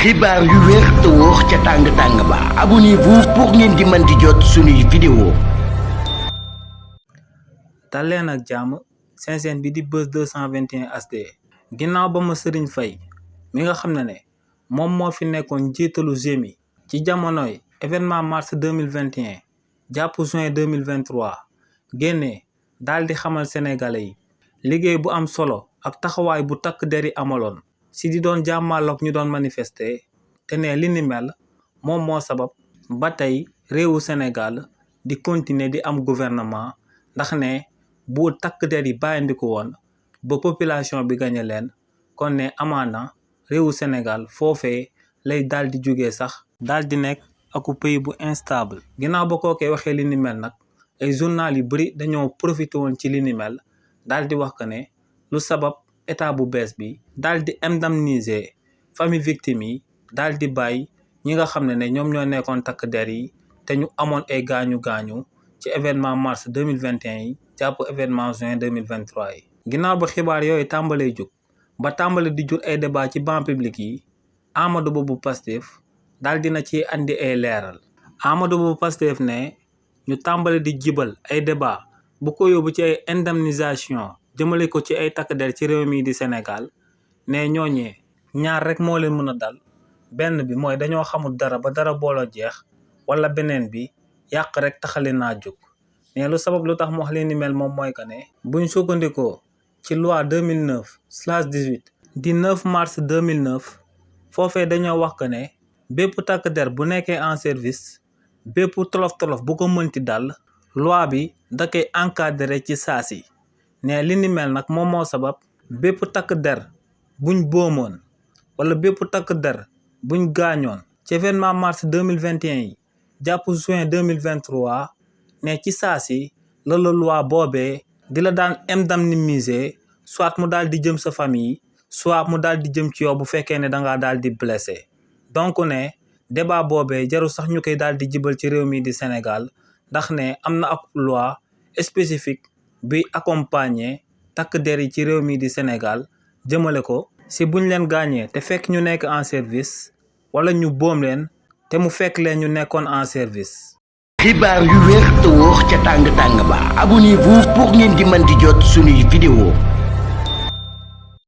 xibaar yu wér te wóor ca tàng-tàng ba abonnez-vous pour ngeen di mën di jot suñuy vidéo. dal leen ak jàmm seen chaîne bi di Buzz 221 HD ginnaaw ba ma Serigne Faye mi nga xam ne moom moo fi nekkoon njiitalu GMI ci jamonoy événement mars 2021 jàpp juin 2023 génnee daal di xamal sénégalais yi liggéey bu am solo ak taxawaay bu takk deri amaloon si di doon jàmmaloog ñu doon manifester te ne li ni mel moom moo sabab ba tey réewu Sénégal di continuer di am gouvernement ndax ne bu takk der yi bàyyindiku woon ba population bi gañe leen kon ne amaana réewu Sénégal foofee lay daal di jógee sax daal di nekk aku pays bu instable. ginnaaw ba kookee waxee li ni mel nag ay journal yu bari dañoo profité woon ci li ni mel daal di wax que ne lu sabab état bu bees bi daal di indemniser famille victime yi daal di bàyyi ñi nga xam ne ñoom ñoo nekkoon takk der yi te ñu amoon ay gaañu-gaañu ci événement mars 2021 yi jàpp événement juin 2023 yi. ginnaaw ba xibaar yooyu tàmbalee jóg ba tàmbale di jur ay débat ci banc public yi Amadou Ba bu Pastef daal dina ci andi ay leeral. Amadou Ba bu Pastef ne ñu tàmbale di jibal ay débat bu ko yóbbu ci ay indemnisation jëmale ko ci ay takk der ci réew mi di Sénégal ne ñooñee ñaar rek moo leen mën a dal benn bi mooy dañoo xamul dara ba dara booloo jeex wala beneen bi yàq rek taxali naa jóg. ne lu sabab lu tax mu wax leen ni mel moom mooy que ne buñ sukkandikoo ci loi 2009/18 di 9 mars 2009 foofee dañoo wax que ne bépp takk der bu nekkee en service bépp tolof-tolof bu ko mënti dal loi bi da koy encadré ci saasi. ne li ni mel nag moom moo sabab bépp takk der buñ boomoon wala bépp takk der buñ gaañoon ci événement mars 2021 yi jàpp juin 2023 ne ci saasi la loi boobee di la daan indemniser soit mu daal di jëm sa famille soit mu daal di jëm ci yow bu fekkee ne dangaa daal di blessé. donc ne débat boobee jarul sax ñu koy daal di jibal ci réew mi di Sénégal ndax ne am na ak loi spécifique bi accompagner takk der yi ci réew mi di Sénégal jëmale ko si buñ leen gaañee te fekk ñu nekk en service wala ñu boom leen te mu fekk leen ñu nekkoon en service. xibaar yu wér te wóor ca tàng-tàng ba abonnez-vous pour ngeen di mën di jot suñuy vidéo.